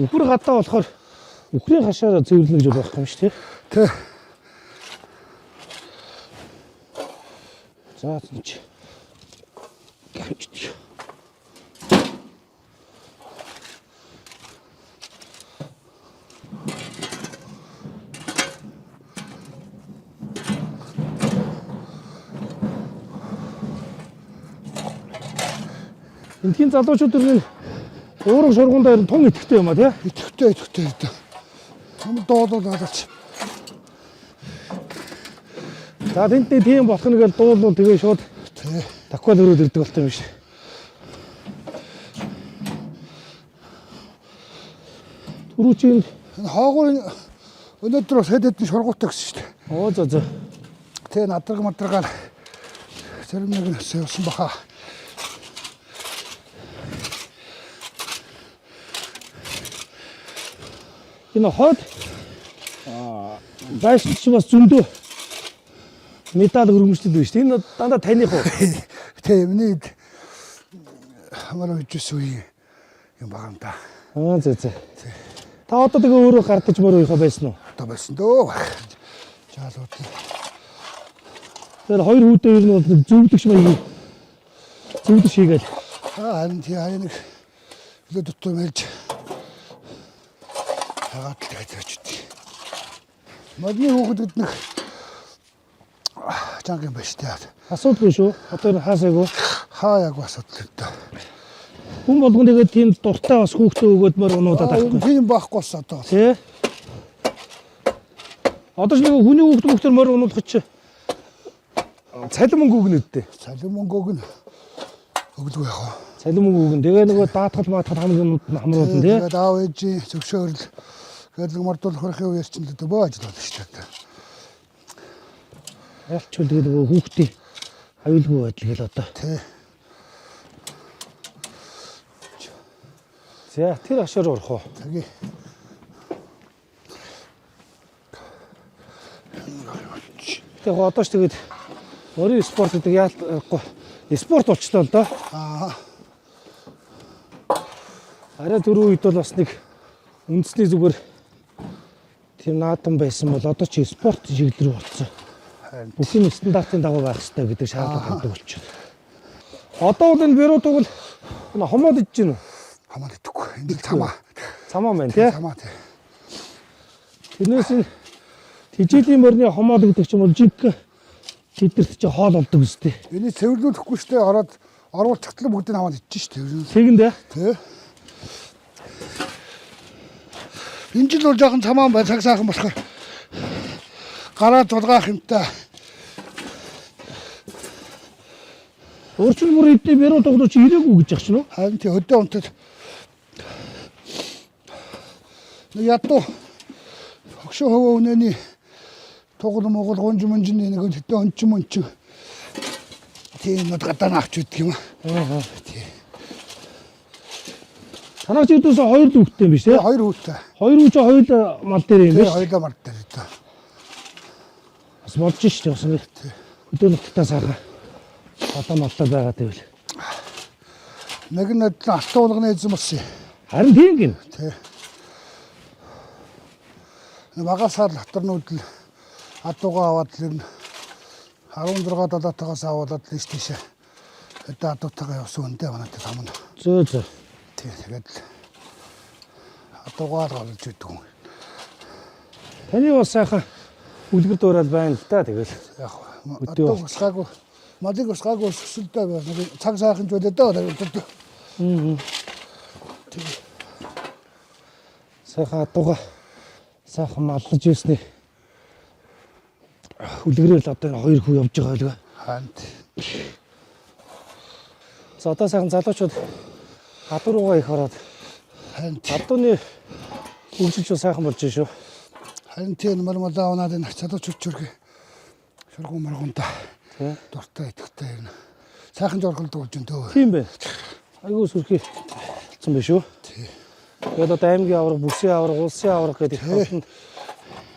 Үхэр гадаа болохоор үхрийн хашаараа цэвэрлэнэ гэж байхгүй юм шүү дээ. Тэ. За энэ чи. Гамч. Эндхийн залуучууд ер нь уураг шургуундаа ер нь тун итгэвтэй юм а тий. Итгэвтэй итгэвтэй гэдэг. Юм дуудаад надад. За тэнд нэг тийм болох нь гээл дуулвал тэгээ шууд Тэ. таквал өрөөд ирдэг болтой юм шиг. Түрүү чи энд Энэ хоогоор өнөөдөр бас хэд хэдэн шургуутай гэсэн шүү дээ. оо зөө зөө. Тэ надраг мадргаар зарим нэг нь бас явсан баха. Энэ хойд байшин чи бас зөндөө медаль өргөмжлөд байна шүү дээ. Энэ дандаа таних уу? Тэ миний хамаар үжсэн үе юм байгаа юм да. Аа зөө зөө. Та одоо тэгээ өөрөө гардаж мөр уйхаа байсан уу? Одоо байсан дөө. Жаалууд. Тэгэхээр хоёр хүүдээ ер нь бол нэг зөвлөгч маягийн зөвлөш хийгээл. Аа харин тий хаяа нэг хөлөө дутуу мэлж хагаад л тэгээд очив. Модны хүүхэд нэг Чанга юм байна шүү дээ. Асуудалгүй шүү. Одоо энэ хаасайгүй. Хаа яг асуудал л дээ. Хүн болгон тэгээд тийм дуртай бас хүүхдээ өгөөд мөр унуудаад авахгүй. Тийм байхгүй болсон одоо. Тэ? Одоо ч нэг хүний хүүхд мөхтөр морь унуулах чи цалин мөнгө өгнө үдтэй. Цалин мөнгө өгнө. Өгдөг яах вэ? Цалин мөнгө өгнө. Тэгээ нөгөө даатгал маатгал хамгийн юмуд нь хамруулна тий. Тэгээд аав ээжийн зөвшөөрөл гэдэг мордуул хөрхийн үеэр чинь л бөө ажил болно шүү дээ. Ялчвал тэгээ нөгөө хүүхдийн аюулгүй байдал гэл одоо. Тий. За тэр хашаар орох уу? Тэгээ. Тэгээ одоо ч тэгээд морийн спорт гэдэг яалтгүй спорт болчлоо л доо. Аа. Арай түрүү үед бол бас нэг үндэсний зүгээр тийм наадам байсан бол одоо чи спорт чиглэл рүү болцсон. Харин Бүх юм стандартын дагуу байх хэрэгтэй гэдэг шаардлага гардаг болчиход. Одоо бол энэ бюро тугал энэ хомоод иж гин үү? хамаа идэхгүй. Энд л цамаа. Цамаа байна тий. Цамаа тий. Тэрнээс энэ тижээлийн морины хомоод гэдэг чинь бол жинхэнэ тэдэрт чи хоол олдог үстэй. Энийг цэвэрлүүлэхгүй штэ ороод оруулчихтлаа бүгдийг хамаад ичж штэ. Тэгэндээ Тий. Энэ жил бол жоохон цамаан бай цаг сайхан болохоор гараа зулгаах юмтай. урчин бүр эдний бюро тугал чи ирээгүй гэж яах чинь үү? Харин тий хөдөө унтад нэг ядуу хөгшөө хөвөө үнэний тугал могол гунж мунжин нэг хөдөө ончин мончин тийм юмуд гадаа авч өгдөг юм аа. Тий. Танаа чи өдөөсөө хоёр л хүүхдтэй юм биш тий? Тэгээ хоёр хүүтэй. Хоёр үү чи хоёр л мал дээр юм Тэгээ биш? хоёулаа мар дээр дээ. Бас болж штэ бас нэг хөдөө нутагтаа сайхан одоо маллаа байгаа гэвэл. Нэг нь өдлөн алтан уулганы эзэн болсон юм. Харин тийм гин. Тий. Багасаар доторнууд л адуугаа аваад л ер нь 16 7-тойгоос аваад л ийш тийшээ одоо адуутайгаа явсан үндэ манайтай там нь. Зөө зөө. Тий, тэгээд л адуугаа л голж идэг юм. Таны бас сайхан үлгэр дуурайл байна л да тэгэл. Яг Өдөө адуу болчих. усгаагүй малыг усгаагүй өсөлтөө байна. Нэг цаг сайхан ч байлаа даа. Сайхан адууга сайхан маллаж ирсний үлгэрэл одоо энэ хоёр хүү явж байгаа байлгаа. Хаант. За одоо сайхан залуучууд адуу руугаа их ороод Харин адууны хөгжилч бас сайхан болж шүү. харин тий мар малаа унаад энэ залуучууд чөрхи шургуу маргуунта Тий. дуртай идэвхтэй юм. Сайхан жорхолдог болж энэ дөө. Тийм бэ. Айгуу сүрхий болсон байх шүү. Тий. Тэгээд одоо аймгийн аварга, бүсийн аварга, улсын аварга гэдэг их олон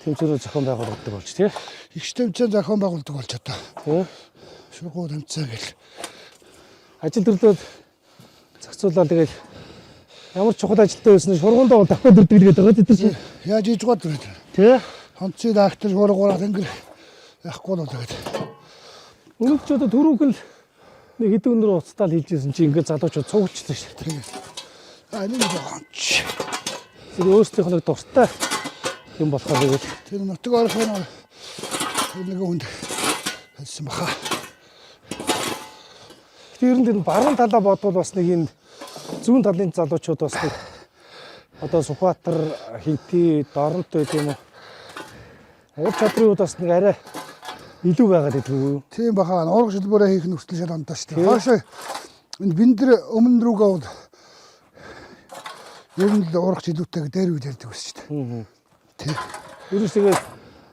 тэмцээнүүд зохион байгуулагддаг болж тий. Их тэмцээн зохион байгуулдаг болж одоо. Тий. Шургуу тэмцээн гэл. Ажил төрлөөд зохицуулаад тэгэл ямар чухал ажилтаа байсан нь шургуундаа бол давхад ирдэг л гэдэг байгаа тэд нар чинь. Яаж хийж гоод вэ? Тий. Хонцын даактар шуургуураа тэнгэр яахгүй л тэгээд. Өнөөдөр ч одоо түрүүхэн л нэг хэдэн өндөр уцтаал хийжсэн чи ингээд залуучууд цуглчлаа шүү дээ. Тэгээд. А энэ нэг хонч. Тэр өөрсдийнх нь нэг дуртай юм болохоор тэгэл Тэр нутаг орох нь тэр нэг хүнд хэлсэн баха. Тэр нь тэр баруун талаа бодвол бас нэг энэ зүүн талын залуучууд бас нэг одоо Сүхбаатар, Хинти, Доронт байт юм уу? Ур чадрын үед бас нэг арай илүү байгаад идэх үү? Тийм баха. Уурга шилбүүрээ хийх нь хүртэл шал ондоо шүү дээ. Хоошоо энэ биндэр өмнө рүүгээ бол ер нь л уурга шилүүтэйг дээр үед ярьдаг байсан шүү дээ. Тий. Ер нь тэгээд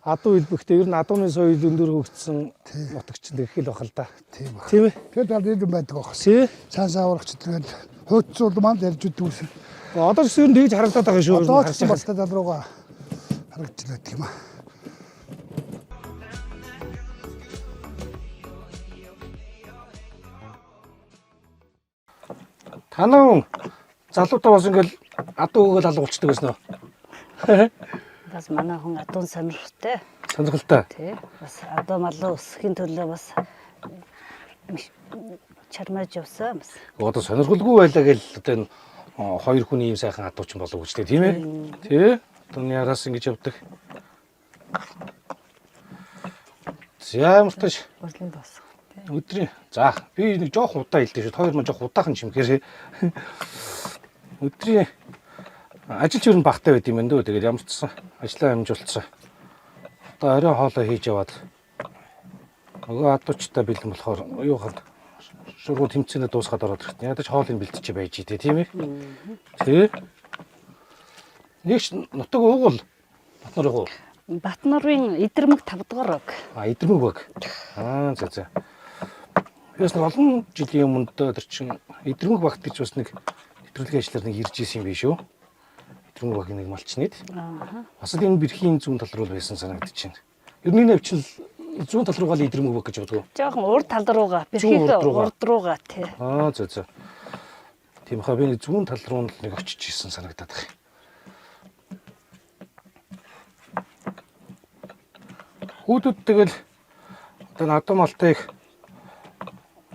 адуу хэлбэхтэй ер нь адууны соёл өндөр хөгжсөн нутагч нь гэх л бах л да. Тийм баха. Тийм ээ. Тэр тал ер нь байдаг байх. Тий. Цаан саа уурга шилбүүрээ хөөцөл маань ярьж өгдөг байсан. Одоо ч ер нь тэгж харагдаад байгаа шүү. Одоо ч гэсэн бас тал руугаа харагдчихлаа гэх юм аа. Танаа залуудаа бас ингээл адуу өгөөл алгуулчдаг байсан уу? Бас манай хүн адуун сонирхолтой Сонирхолтой. тий. Бас адуу малуу өсөхийн төлөө бас чармааж явсан бас. Одоо сонирхолгүй байлаа гэл одоо энэ хоёр хүний ийм сайхан адуучин болов гэж тийм ээ. Тий. Одоо яраас ингэж явдаг. За ямар тааш Урилан дуусах. өдрийн за би нэг жоох удаа хэлдэг шүү. Хоёр маань жоох удаахан чимхээр. Өдрийн ажил ч ер нь багтай байд юм байна дөө. Тэгээд ямар ч сан ажлаа амжуулсан. Одоо орой хоолоо хийж яваад нөгөө адуучтай бэлэн болохоор юу ханд шургуу тэмцээнээ дуусгаад ороод ирэхт. Ядаж хоолыг бэлтчихэ байж тий, тийм ээ. Тий. Нэг ч нутаг уугуул Батнар уу? Батнарын Идэрмэг 5 дугаар баг. А Идэрмэг баг. Аа за за. Би бас нэг олон жилийн өмнө тэр чин Идэрмэг багт гэж бас нэг нэвтрүүлгийн ажлаар нэг ирж исэн юм биш үү? Идэрмэг багийн нэг малчныг. Аа. Бас л энэ бэрхийн зүүн тал руу л байсан санагдаж байна. Ер нь энэ авчил зүүн тал руугаа л Идэрмэг баг гэж бодгоо. Жохон урд тал руугаа, Зүүн бэрхийхээ урд руугаа. урд руугаа тий. Аа зөө зөө. Тийм хаа би нэг зүүн тал руу л нэг очиж исэн санагдаад байна. Хүүхдүүд тэгэл одоо надам алтыг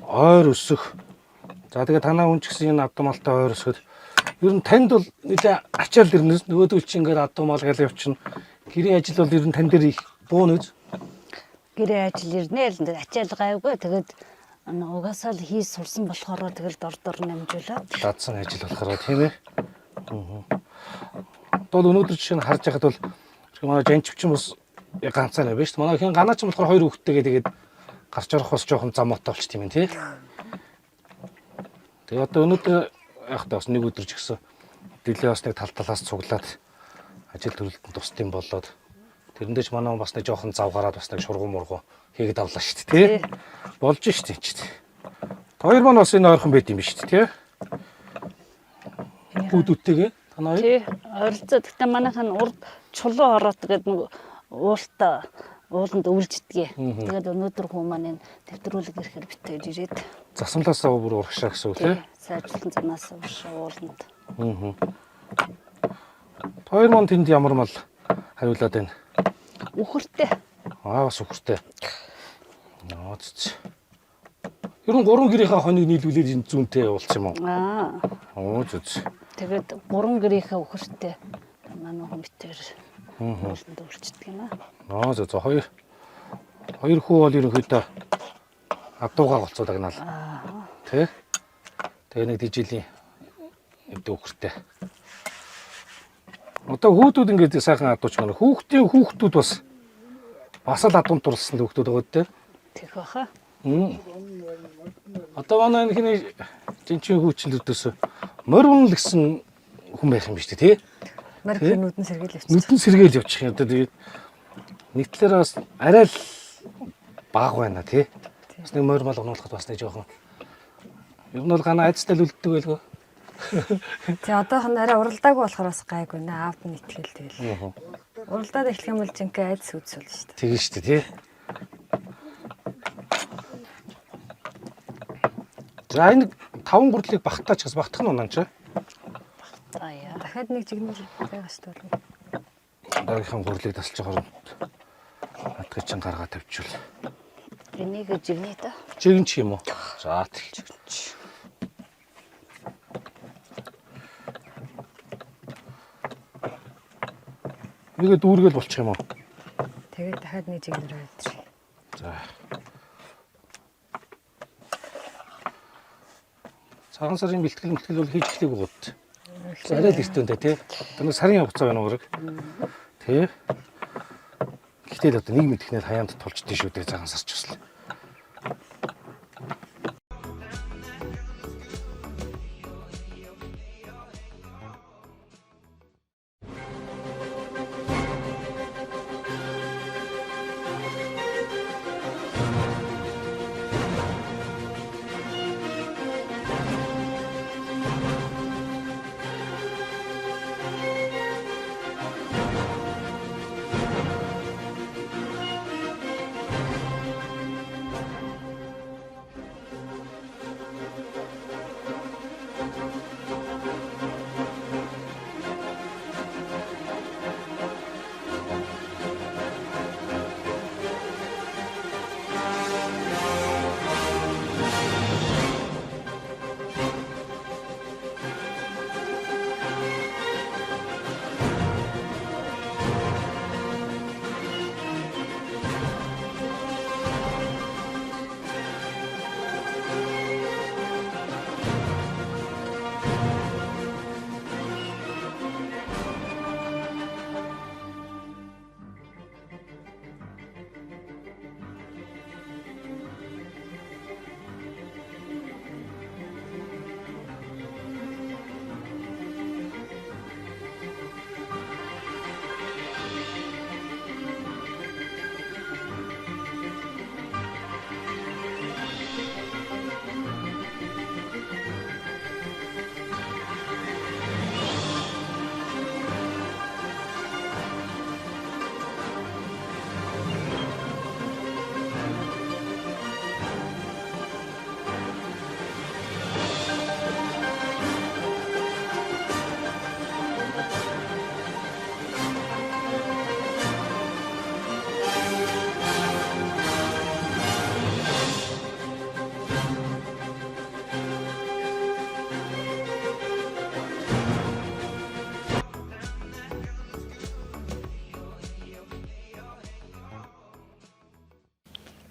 ойр өсөх. За тэгээ танаа хүн ч гэсэн энэ адуу малтай ойр өсөхөд ер нь танд бол нэлээ ачаал ирнэ. Нөгөөдөл чи ингээд адуу мал гал явчихна. Гэрийн ажил бол ер нь тань дээр их буун үз. Гэрээ ажил ирнэ л энэ ачаал гайвгүй. Тэгээд угаасаа л хийж сурсан болохоор тэгэл дор дор намжуулаад. Дадсан ажил болохоор тийм ээ. Аа. Одоо өнөөдөр жишээ нь харж байхад бол манай жанчвчин бас яг ганцаар байна шүү дээ. Манай хэн ганаач болохоор хоёр хүүхэдтэйгээ тэгээд гарч орох бас жоохон замуутай болчих тийм ээ тий. Тэгээ одоо өнөөдөр яг та бас нэг өдөр ч гэсэн дэлээ бас нэг тал талаас цуглаад ажил төрөлтөнд тусдсан болоод тэрэндээ ч манай хүн бас нэг жоохон зав гараад бас нэг шургу мургу хийгээд авлаа шүү дээ тий. Болж шүү дээ чи. Хоёр маань бас энэ ойрхон байт юм биш үү тий. Хүүдүүдтэйгээ танаа хоёр. Тий, ойролцоо. Гэхдээ манайх нь урд чулуу ороод тэгээд нэг уулта ууланд өвлждгээ. Тэгээд өнөөдөр хүү маань энэ нэвтрүүлэг ирэхээр битээж ирээд. Засамлаасаа бүр урагшаа гэсэн үг тий. Тий, сайжруулсан замаас урагшаа ууланд. Аа. Хоёр маань тэнд ямар мал хариулаад байна? Үхэртэй. Аа бас үхэртэй. Ноо цэц. Ер нь гурван гэрийнхээ хоног нийлүүлээд энэ зүүнтэй явуулсан юм уу? Аа. Оо зүц. Тэгээд гурван гэрийнхээ үхэртэй. Манай хүн битээр ууланд өвлждөг юм аа. Ноо зөө зөө хоёр хоёр хүү бол ерөнхийдөө адуугаа голцоод агнаал. Тэ? Тэгээ нэг дижилийн эвдэ үхэртэй. Одоо хүүхдүүд ингээд сайхан адууч байна. Хүүхдийн хүүхдүүд бас бас л адуунд дурлсан хүүхдүүд байгаа дээ. Тэгэх баха. Одоо манай энэ хний жинчин хүүчлүүдээс морь унал гэсэн хүн байх юм биш үү тий? Морь хэр нүдэн сэргээл явчих. Нүдэн сэргээл явчих юм. Одоо тэгээд нэг талаараа бас арай л баг байна тий. Бас нэг морь мал унуулахад бас нэг жоохон ер нь бол гана айцтай л үлддэг байлгүй. Тэгээ одоох нь арай уралдаагүй болохоор бас гайгүй нэ аавд нь итгэл тэгэл. Уралдаад эхлэх юм бол жинхэнэ айдас үдс болно шүү дээ. Тэгэн шүү дээ тий. За энэ таван гурлыг багтаач бас багтах нь унаа чи. За яа. Дахиад нэг жигнэл байгаа шүү дээ. Дараагийнхаа гурлыг тасалж байгаа хатгыг чинь гаргаа тавьчихвал. Энийг жигнэ та. Жигэн ч юм уу? За тэгч. Нэгэ дүүргээл болчих юм уу? Тэгээд дахиад нэг жигнэр авчих. За. Цагаан сарын бэлтгэл мэлтгэл бол хийж эхлэх бөгөөд. Арай л эртөө тий. Одоо нэг сарын хугацаа байна уураг. Тий. Гэхдээ л одоо нэг мэдхнээр хаяанд тулчдээ шүү дээ цагаан сарч бас л.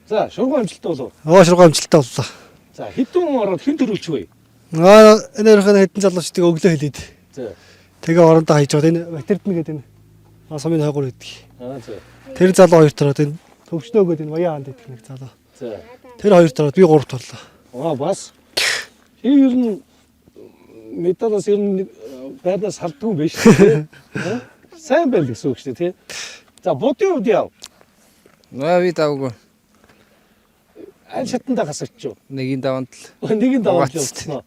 За, шургуу амжилттай болов. Оо, шургуу амжилттай боллоо. За, хэдэн хүн ороод хэн төрүүлчих вэ? Аа, энэ өрхөн хэдэн залуучдыг өглөө хэлээд. За. Тэгээ орондоо хайж байгаа. Энэ Батэрдэн гэдэг энэ сумын хойгуур гэдэг. Аа, за. Тэр залуу хоёр тараад, энэ төвчнөө гэдэг энэ Ваян хаанд гэдэг нэг залуу. За. Тэр хоёр тараад, би гуравт боллоо. Аа, бас. Чи ер нь медалаас ер нь байрнаас салдгүй юм байна шүү дээ. Тий? Сайн байна гэсэн үг шүү дээ, тий? За, будын хувьд яв. Наа, би давгүй. Аль шатанда гасагч юу? Нэгийн даванд л. Нэгэн даваад Угаацт. явцсан.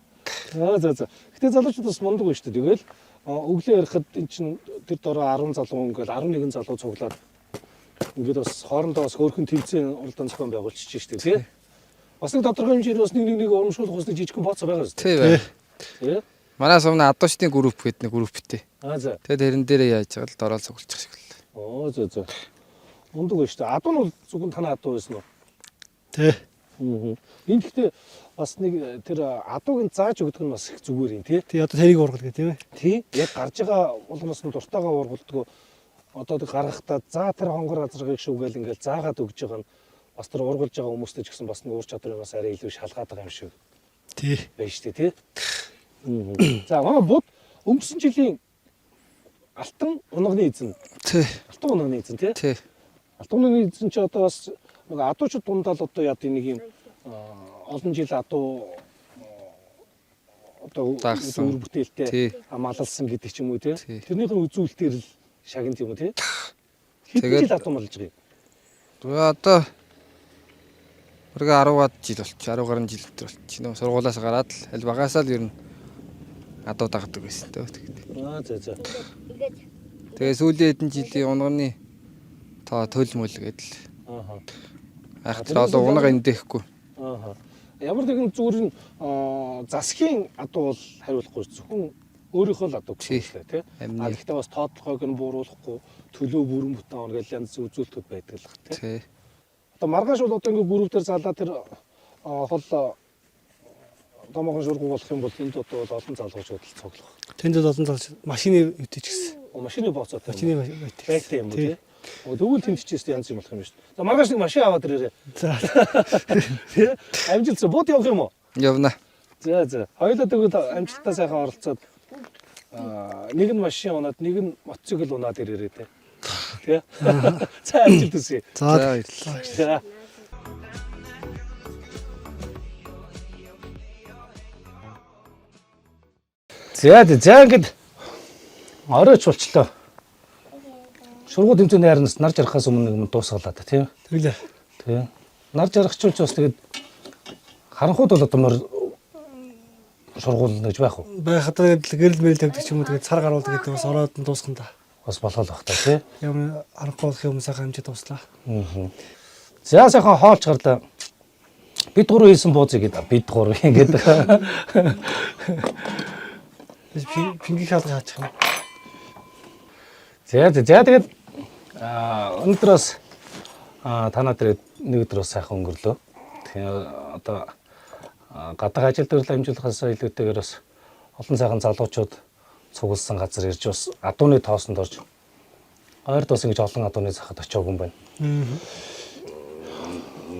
Аа, за. Гэтэ залуучууд бас мундаг байна шүү дээ. Тэгэл өглөө ярихад эн чин тэр дороо 10 залуу ингээл 11 залуу цуглаад ингээд бас хоорондоо бас хөөрхөн тэмцээн уралдаан зохион байгуулчих шүү дээ, тий? Бас нэг тодорхой хэмжээний бас нэг нэг нэг урамшуулах бас нэг жижигхэн бооцоо байгаа шүү Тий бай. дээ. Тий? Манай сумна адуучдын групп гэдэг нэг групптэй. Аа, за. Тэгээд тэрэн дээрээ яаж байгаа л дороо цуглчих шиг л. Оо, зөө. Мундаг байна шүү дээ. Адуу нь бол зөвхөн танай адуу байсан уу? Тий. Аа. Энэ гэхдээ бас нэг тэр адууг нь зааж өгдөг нь бас их зүгээр юм, тий? Тий, одоо тэрийг ургал гэх тийм ээ. Тий. Яг гарч байгаа болгоноос нь дуртайгаа ургалдгоо. Одоо тэг гаргахтаа за тэр хонгор азаргыг шүүгээл ингээл заагаад өгж байгаа нь бас тэр ургалж байгаа хүмүүстэй ч гэсэн бас нэг ур чадварыг бас арай илүү шалгаад байгаа юм шиг Тий. байна шүү дээ, тий? Аа. За, манай буд өнгөрсөн жилийн алтан унганы эзэн. Тий. Алтан унганы эзэн, тий? Тий. Алтан унганы эзэн чи одоо бас нэг адуучууд дундаа л одоо яд нэг юм олон жил адуу одоо Дагсан. үр бүтээлтэй Тий. малалсан гэдэг ч юм уу, тий. Тий. Тэрнийх нь үзүүлэлтээр л шагнад юм уу, тий. Хэдэн Тэгээд- жил адуу малж байгаа юм? Тэгээ одоо бараг 10-аад жил болчих. 10 гаруй жил төр болчих. Нөө сургуулаас гараад л аль багасаа л ер нь адуу дагдаг байсан төө. Тэгээд. Аа, за. Тэгээ сүүлийн хэдэн жилийн унганы тоо төл мөл гэдэл. Ааха. Анх тэр олон унга эндэхгүй. Ааха. Ямар нэгэн зүгээр нь засгийн адуу бол хариулахгүй, зөвхөн өөрийнхөө л адуу гэсэн Тий. үг лээ, тий. Амны. А гэхдээ бас тоотлогыг нь бууруулахгүй, төлөө бүрэн бүтэн авна гэж янз үзүүлэлтүүд байдаг л х, тий. Тий. Одоо маргааш бол одоо ингээ групп дээр залаа тэр хол томоохон шургуу болох юм бол энд одоо бол олон залуучууд л цуглах. Тэнд бол олон залуу машины үтэж гисэн. О, машины бооцоотой. Машины байтаг. Байгтай юм уу, тий? О, тэгвэл тэнд ч гэсэн янз юм болох юм шүү дээ. За, маргааш нэг машин аваад ирээрээ. За. Тий? Амжилт бууд явах юм уу? Явна. За. Хоёулаа тэгвэл амжилтаа сайхан оролцоод нэг нь машин унаад, нэг нь мотоцикл унаад ирээрээ, тий. Тий? За, амжилт хүсье. За. За, баярлалаа. За. За, ингээд оройч болчлоо. Шургуу тэмцээний хайрнаас нар жаргахаас өмнө нэг юм дуусгалаа та, тийм. Тэглээ. Тийм. Нар жаргахчулж бас тэгээд харанхууд бол одоо мор шургуулна гэж байх уу? Байхад тэгэл гэрэл мэрэл тавьдаг ч юм уу, тэгээд цар гаруулдаг гэдэг бас ороод нь дуусган та. Бас болох л бах та, тий. Ямар харанхуй болох юм сайхан хэмжээ дуслаа. За, сайхан хоолч гарлаа. Бид гурав хийсэн буузыг гэдэг. Бид гурав ингээд. Пинги хаалга хаачих юм. За, тэгээд өнөөдөр бас танаа дээр нэг өдөр бас сайхан өнгөрлөө. Тэгээ одоо гадаах ажил төрөл амжуулахаас илүүтэйгээр бас олон сайхан залуучууд цугласан газар ирж бас адууны тоосонд орж ойрд бас ингэж олон адууны захад очиагүй юм байна.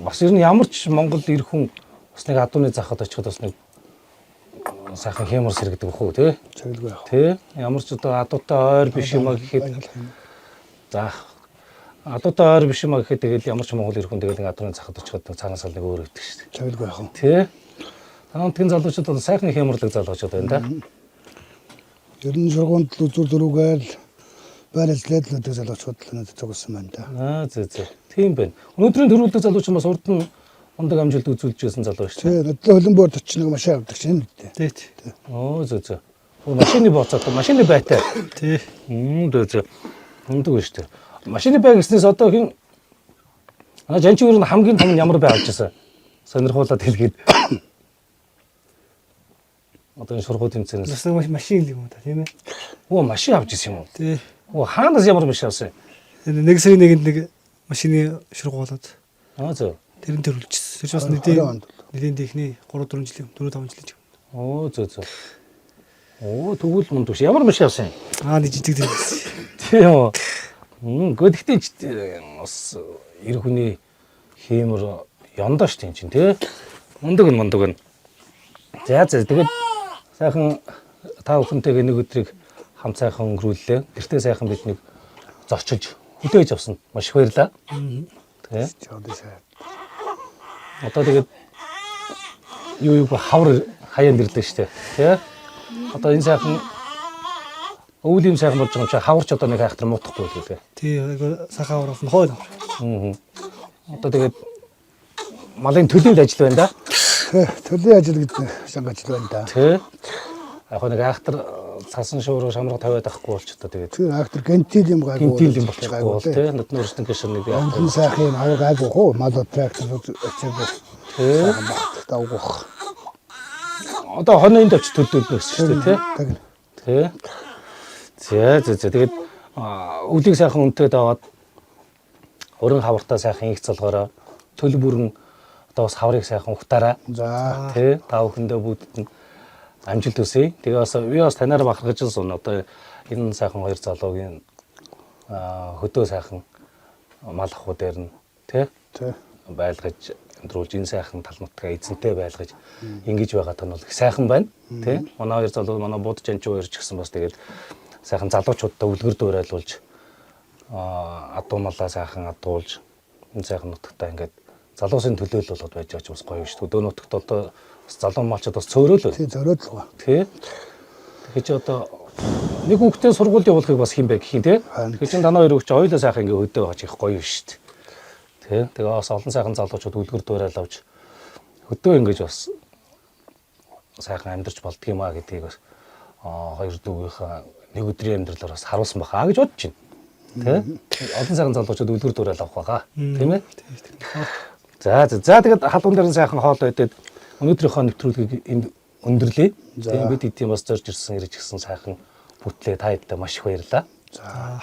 Бас ер нь ямар ч Монгол эр хүн бас нэг адууны захад очиход бас нэг сайхан хэмор сэргэдэг бах уу, тий? Цаглгүй яах. Тий? Ямар ч одоо адуутай ойр биш юм а гэхэд Баярлах юм. За, адуутай ойр биш юм а гэхэд тэгэл ямар ч Монгол эр хүн тэгэл нэг адууны захад очиход нэг цаанаас л нэг өөр өгдөг шүү дээ. Цаглгүй яах. Тий? Танаа унтгийн залуучууд бол сайхан хямарлаг залуучууд байна да. Ер нь шургуунд л үзүүр дөрүүгээл байр ажиллаад л өдөр залуучууд л өнөөдөр цугласан байна да. Аа, зөө. Тийм байна. Өнөөдрийн төрүүлдэг залууч бас урд нь мундаг амжилт үзүүлж байсан залуу шүү дээ. Тий, өдлөө хөлбөмбөр очиж нэг машин авдаг чинь үү. Тий. Тий. Оо, зөө. Оо, машины бооцоотой, машины байтай. Тий. Зөө. Мундаг байна шүү дээ. Машины бай гэснээс одоо хин Аа, жанчи ер нь хамгийн том нь ямар бай авч ирсэн? Сонирхуулаад хэлгээд. Одоо энэ шургуу тэмцээнээс. Бас нэг машин л юм уу та, тийм ээ. Оо, машин авч ирсэн юм уу? Тий. Оо, хаанаас ямар машин авсан? Энэ нэг сарын нэгэнд нэг машины шургуулад Аа, зөө. тэр нь төрүүлчихсэн. Тэр ч бас 20 нэлийн онд. нэлийн техний 3 4 жилийн 4 5 жилийн юм. Оо, зөө. Оо, тэгвэл мундаг ш. Ямар машин авсан юм? Аа, нэг жижиг зэрэг. Тийм үү. Гэхдээ ч бас эр хүний хиймэр Ёндоо шүү дээ энэ чинь тий. Мундаг нь мундаг нь. За за тэгээд сайхан та бүхэнтэйгээ нэг өдрийг хамт сайхан өнгөрүүллээ. Гэртээ сайхан бид нэг зорчилж хүлээж авсанд маш их баярлалаа. Тий. Одоо тэгээд юу юу хавар хаяанд ирлээ шүү дээ. Тий. Одоо энэ сайхан өвөл юм сайхан болж байгаа юм чи хаварч одоо нэг айхтар муудахгүй л үлээ. Тий, айгу сайхан авар болсон. Хойл авар. Аа. Одоо тэгээд малын төлөв ажил байна да. Төлийн ажил гэдэг шанга ажил байна да. Тий. Яг нэг айхтар цасан шууруу шамраг тавиад авахгүй болч одоо тэгээд Тэр актер гентил юм гайгүй. гинтил юм болчихгүй бол тий. Над нөрсөн гэшэр нэг Амтан сайхан юм аваа гайгүй хөө. Мал трактор ачаагүй. Тий. Сайхан багт давгүйх. Одоо хоноо энд очиж төлдөг гэсэн шүү дээ тий. Тэг. Тий. За за за тэгээд өвлийг сайхан өнтөөд аваад уран хавартаа сайхан их цолгоороо төл бүрэн одоо бас хаврыг сайхан ухтаараа За. тий та бүхэндээ бүгдэд нь амжилт хүсье. Тэгээ бас би бас танаар бахархаж л сун. Одоо энэ сайхан хоёр залуугийн хөдөө сайхан мал ахуй дээр нь тий Тий. байлгаж амьдруулж энэ сайхан тал нутгаа эзэнтэй байлгаж ингэж байгаа тань бол их сайхан байна тий. Манай хоёр залуу манай бууд жанчуу хоёр ч гэсэн бас тэгээд сайхан залуучуудаа үлгэр дуурайлуулж адуу малаа сайхан адуулж энэ сайхан нутагтаа ингээд залуусын төлөөлөл болоод байж байгаа ч бас гоё шүү дээ. Өдөө нутагт одоо бас залуу малчууд бас цөөрөөл байна. Тий зөрөөд л гоо. Тий. Тэгэхээр чи одоо нэг хүүхдээ сургуульд явуулахыг бас хин бэ гэх юм тий. Харин. Тэгэхээр чин танаа хоёр хүүхд чи хоёулаа сайхан ингээ хөдөө байгаа чи их гоё шүү дээ. Тий. Тэгээ бас олон сайхан залуучууд үлгэр дуурайл авч хөдөө ингэж бас сайхан амьдарч болдго юм а гэдгийг бас хоёр дүүгийнхаа нэг өдрийн амьдралаар бас харуулсан баха гэж бодож байна. Тий. Олон сайхан залуучууд үлгэр дуурайл авах баха. Тийм ээ. За за за тэгээд халуун дээр нь сайхан хоол идээд өнөөдрийнхөө нэвтрүүлгийг энд өндөрлөе. За. Тэгээд бид эдийн бас зорж ирсэн ирж гисэн сайхан бүтлээ та хэдтэй маш их баярлалаа. За.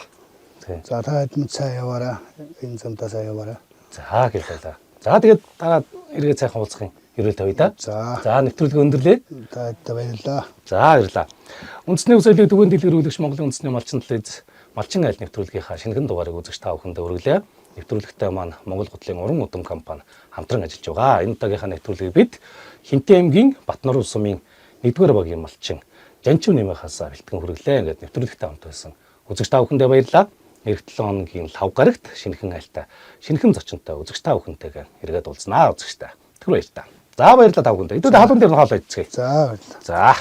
Тий. За та хэд мэд сайн яваараа. Энэ замдаа сайн яваараа. За гэлээ. За тэгээд дараа эргээд сайхан уулзахын ерөөл тавья да. За. За нэвтрүүлэг өндөрлөе. Та хэдтэй баярлалаа. За баярлалаа. Үндэсний үсэлийг түгээн дэлгэрүүлэгч Монголын үндэсний малчин телевиз малчин айл нэвтрүүлгийнхаа шинэхэн дугаарыг үзэгч та бүхэндээ хүргэлээ. Нэвтрүүлэгтэй маань Монгол гутлын уран удам компани хамтран ажиллаж байгаа. Энэ удаагийнхаа нэвтрүүлгийг бид Хинтээ аймгийн Батнуруу сумын 1-р багийн малчин Жанчив нэмийнхаас бэлтгэн хүргэлээ. Ингээд нэвтрүүлэгтэй хамт байсан үзэгч та бүхэндээ баярлалаа. Эх 7 хоногийн лав гарагт шинэхэн айлтай, шинэхэн зочинтой үзэгч та бүхэнтэйгээ эргээд уулзнаа үзэгч та. Түр баярлалаа. За баярлалаа та бүхэндээ. Хэдүүлээ халуун дээр нь хоол идцгээе. За баярлалаа. За.